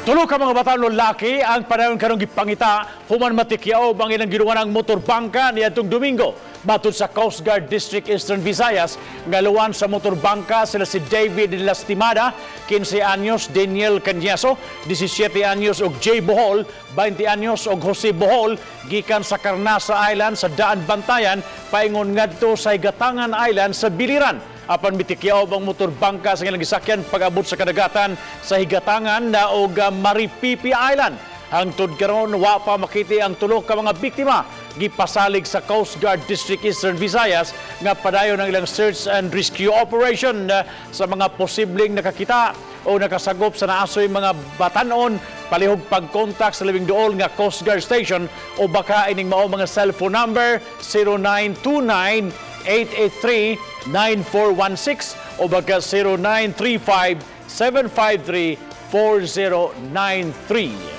Tulo ka mga bata lalaki ang padayon karong gipangita human matikyaob ang ilang giduganang motor bangka niadtong Domingo. Matod sa Coast Guard District Eastern Visayas, ngaluan sa motor bangka sila si David Lastimada, 15 anyos, Daniel Canyaso, 17 anyos, ug Jay Bohol, 20 anyos, ug Jose Bohol, gikan sa Carnasa Island sa Daan Bantayan paingon ngadto sa Higatangan Island sa Biliran. Apan mitikyaw ang motor bangka sa ilang gisakyan pag-abot sa kadagatan sa Higatangan na og Maripipi Island. Hangtod karon, wa pa makiti ang tulo ka mga biktima. Gipasalig sa Coast Guard District Eastern Visayas nga padayon ang ilang search and rescue operation sa mga posibleng nakakita o nakasagop sa naasoy mga batanon, palihog pagkontak sa labing duol nga Coast Guard Station o baka ining mao mga cellphone number 0929 883 9416 o baka 0935 753 4093.